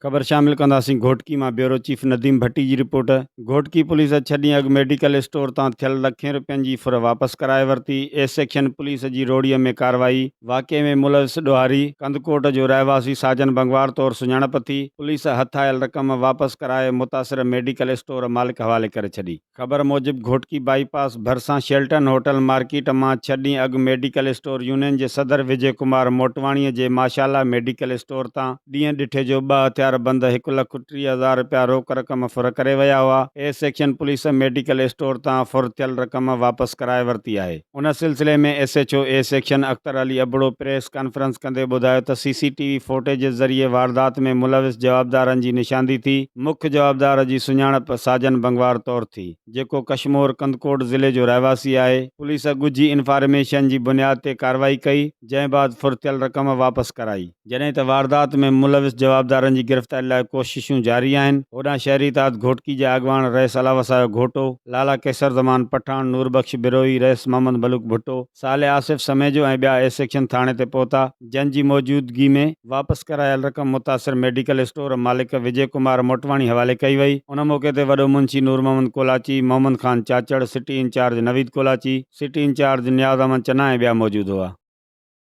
خبر شامل ڪنداسين گهوٽڪي مان بيورو چيف نديم ڀٽي جي رپورٽ، گهوٽڪي پوليس ڇهه ڏينهن اڳ ميڊيڪل اسٽور تان ٿيل لکين رپين جي ڦر واپس ڪرائي ورتي، اي سيڪشن پوليس جي روڙي ۾ ڪارروائي، واقعي ۾ ملوث ڏوهاري ڪنڌڪوٽ جو رهواسي ساجن بنگوار طور سڃاڻپ ٿي، پوليس هٿ آيل رقم واپس ڪرائي متاثر ميڊيڪل اسٽور مالڪ حوالي ڪري ڇڏي. خبر موجب گهوٽڪي بائي پاس ڀرسان شيلٽن هوٽل مارڪيٽ مان ڇهه ڏينهن اڳ ميڊيڪل اسٽور يونين جي صدر وجي ڪمار موٽواڻي جي ماشاءالله ميڊيڪل اسٽور تان ڏينهن ڏٺي جو ٻه هٿيار بند هڪ لک 30,000 رپيا روڪ رقم ڦر ڪري ويا هئا، A section police medical store تان ڦر ٿيل رقم واپس ڪرائي ورتي آهي. ان سلسلي ۾ S H O A section Akhtar Ali Abro press conference ڪندي ٻڌايو ته سي سي ٽي وي فوٽيج ذريعي واردات ۾ ملوث جوابدارن جي نشاندهي ٿي، مک جوابدار جي سڃاڻپ ساجن بنگوار طور ٿي، جيڪو ڪشمور ڪنڌڪوٽ ضلعي جو رهواسي آهي، پوليس ڳجهي انفارميشن جي بنياد تي ڪارروائي ڪئي، جنهن بعد ڦر ٿيل رقم واپس ڪرائي. جڏهن ته واردات ۾ ملوث جوابدارن جي گرفتاري لاء ڪوششون جاري آهن. هوڏانهن شهري اتحاد گهوٽڪي جا اڳواڻ رئيس الله وسايو گهوٽو، لالا قيصر زمان پٺاڻ، نور بخش بروهي، رئيس محمد ملوڪ ڀٽو، صالح آصف سميجو ۽ ٻيا اي سيڪشن ٿاڻي تي پهتا، جن جي موجودگي ۾ واپس ڪرايل رقم متاثر ميڊيڪل اسٽور مالڪ وجي ڪمار موٽواڻي حوالي ڪئي وئي. ان موقعي تي وڏو منشي نور Muhammad Kolachi, Muhammad Khan Chachar, city incharge Naveed Kolachi, city incharge Niaz Ahmed Channa ۽ ٻيا موجود هئا.